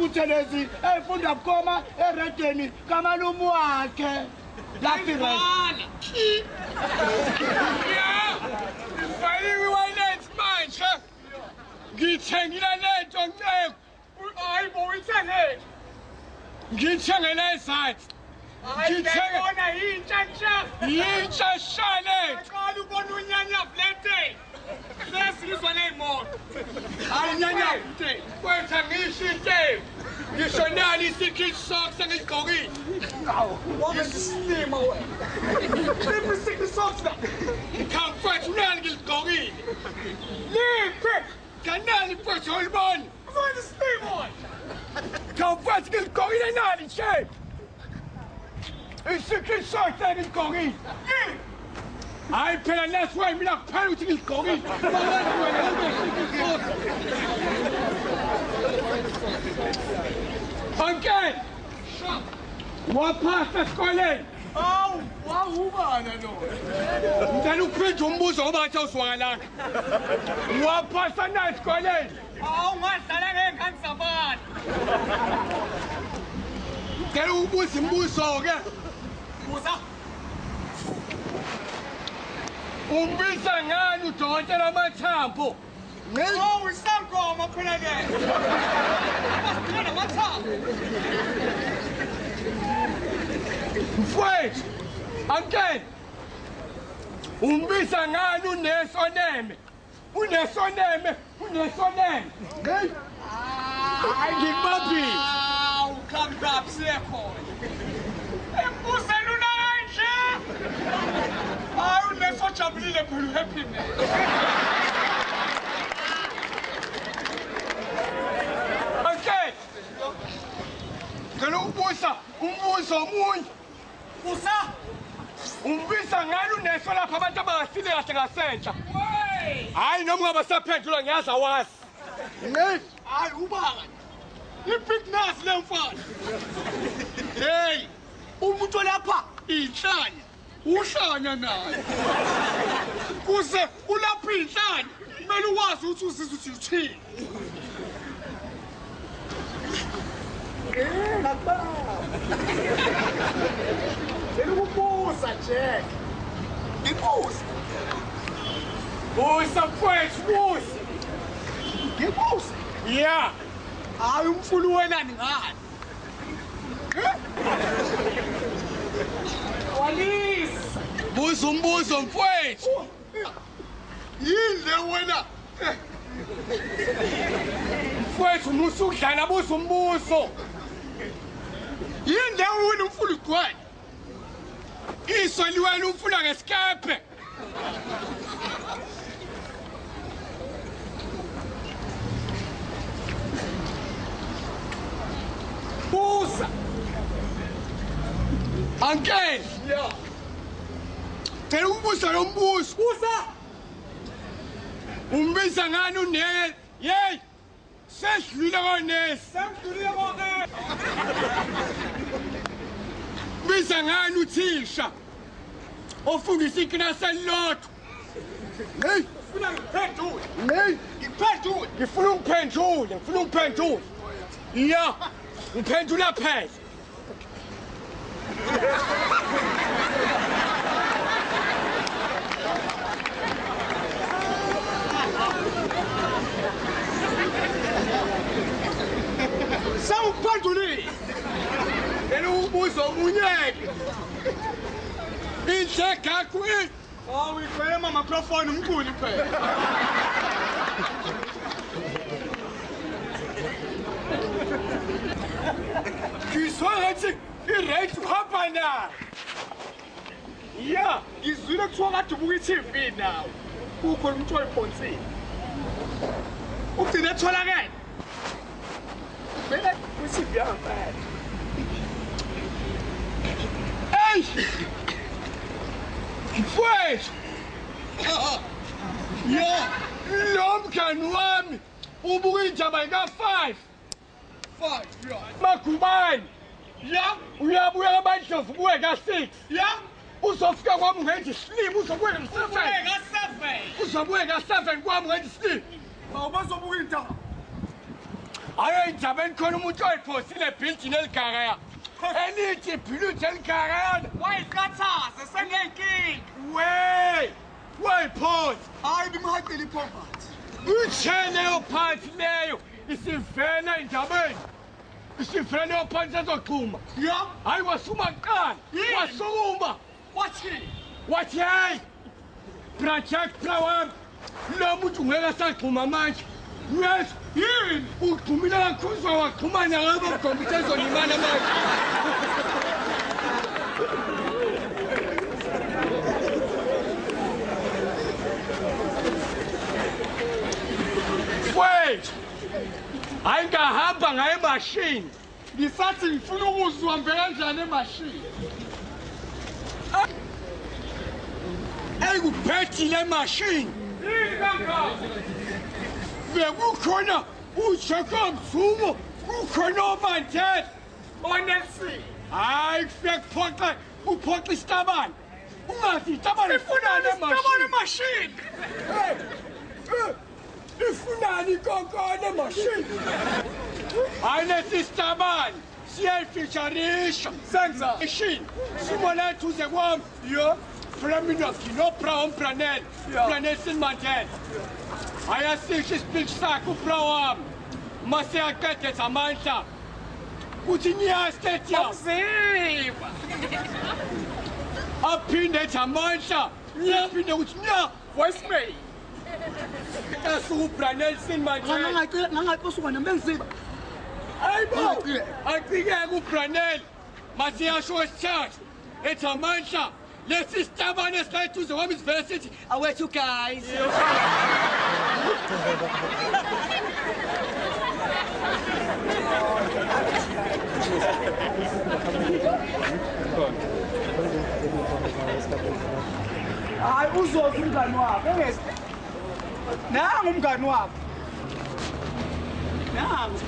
uButhelezi efunda bukhoma eredeni kamalume wakhe. Laphi right. Yeah. Ifaliwe wallet manje. Ngithengile lento nceko. Hayi bo uyithenge. Ngithengele ezansi. Ngithengona intsha ntsha. Intsha shale. Aqala ubona unyanya vlete. Sesizwa neyimoto. Hayi nyanya vlete. Kwenza ngisho into. Ngisho nali i-secret socks engigqokile. Hawu, wabesilima wena. Liphi i-secret socks la? Comfort unali ngigqokile. Liphi? Kanali mfowethu olibona. Uzona isilima wena. Comfort ngigqokile nali nje. I-secret socks engigqokile. Hayi phela that's why mina kuphela ukuthi ngigqokile. Wena ube secret socks. Okay. Waphasa esikoleni. Awu, wawubana lo. Ngicela ukuphinda umbuzo ngoba ngathi awuzwakalanga. Waphasa na esikoleni? Awu, ngadlala ngey'ngane zabantu. Ngicela ukubuza imibuzo-ke. Buza. Umbiza ngani udokotela wamathambo? Awu, isangoma phela ke. Asiphila namathambo. Mfowethu, Uncle. Umbiza ngani unesoneme? Unesoneme, unesoneme. Hey. Hayi ngikubambile. Awu, come siyekhona. Embuze lula kanje. Hayi unesojabulile phela uhappy man. Okay. Ngicela ukubuza umbuzo omunye. Buza. Umbiza ngani uneso lapha abantu abangasile kahle ngasenhla? Hayi noma ungabasaphendula ngiyazi awazi. Hey, hayi ubaba. I-big nurse le mfana. Hey, umuntu lapha inhlanya. Uhlanya naye. Kuze ulapha inhlanya, kumele uwazi ukuthi uzizwa ukuthi uthini. Ngakubamba. Ngikubuza Jack. Ngikubuza. Buza mfowethu, buza. Ngikubuza. Yeah. Hayi umfulu wena ngani? Walisa. Buza umbuzo mfowethu. Yini le wena? Mfowethu musu ukudlala buza umbuzo. Yini le wena umfulu ugcwele? Iso liwena umfula ngesikephe. Buza. Uncle. Yeah. Cela ukubuza lo mbuzo. Buza. Umbiza ngani une? Yey. Sesidlule konesi. Sengidlulile konke. Biza ngani uthisha ofundisa ikilasi elilodwa? Hey, ufuna ngiphendule. Hey, ngiphendule. Ngifuna ungiphendule, ngifuna ungiphendule. Yeah, ngiphendula phela. Sewuphendulile. Ngicela ukubuza omunye-ke. Inhle gakho i. Awu igcwele ama-microphone umculi phela. Ngizwa ngathi i-rate uhamba nayo. Yeah, ngizwile kuthiwa kade ubuka i-TV nawe. Kukhona umuntu oyiphonsile. Ugcine etholakele. Vele kwi-TV yangempela. Hey! Mfowethu! Yeah, lo mngani wami ubuka indaba ka-5. 5, yeah. Magubane. Yeah, uyabuya kaMandlovu ubuye ka-6. Yeah. Uzofika kwami ngenza isilima uzobuya ka-7. Ka-7. Uzobuya ka-7 kwami ngenza isilima. Bawu bazobuka indaba. Hayi indabeni khona umuntu oyiphosile ebhilidini eligareya. Elithi ibhilidi eligareya. Wayiqathaza sengenkinga. We! Wayiphosa. Hayi bimhaqile ipoverty. Uthe leyo phansi leyo isivela endabeni. Isivela leyo phansi ezoxhuma. Ya. Hayi wasuma kuqala. Yini? Wasukuma. Wathini? Wathi hey! Bra Jack bra wami. Lo muntu ngeke asagxuma manje. Yes, Yini? ugxumile kakhulu waxhumana ngabo mgombe ezolimala manje. Wait! Hayi ngahamba ngaye emashini. Ngisathi ngifuna ukuzwa uhambe kanjani emashini. Ekuphethile emashini. Yini kangaka? Bekukhona uJacob Zuma, kukhona oMandela. ONelson. Hayi kufike kuphoxe, kuphoxe isitabane. Ungathi isitabane ifunani Istabane emashini. emashini. Ifunani ikonkone emashini. Hayi lesi sitabane siyayifisharisha. Senza. Machine. Simo eduze kwami. Yo. Phela mina nginoBrown Branel. Yeah. Branelson Mandela. Ayasisho ispeech sakhe uBra wami. Mase yaqedetha amandla. Uthi niya stadium. Umzimba. Aphinde ethi amandla. Aphinde ukuthi nya. Voicemail. Asuka uBranelson Mandela. Ngangacela nami bengiziba. Hayibo. Acikeke uBranel. Mase yasho isithathu. Ethi amandla. Lesi sitabane esilayiduze kwami sivele sithi awethu guys. Hayi uzoza umngani wakho engezi. Nangu umngani wakho. Nangu.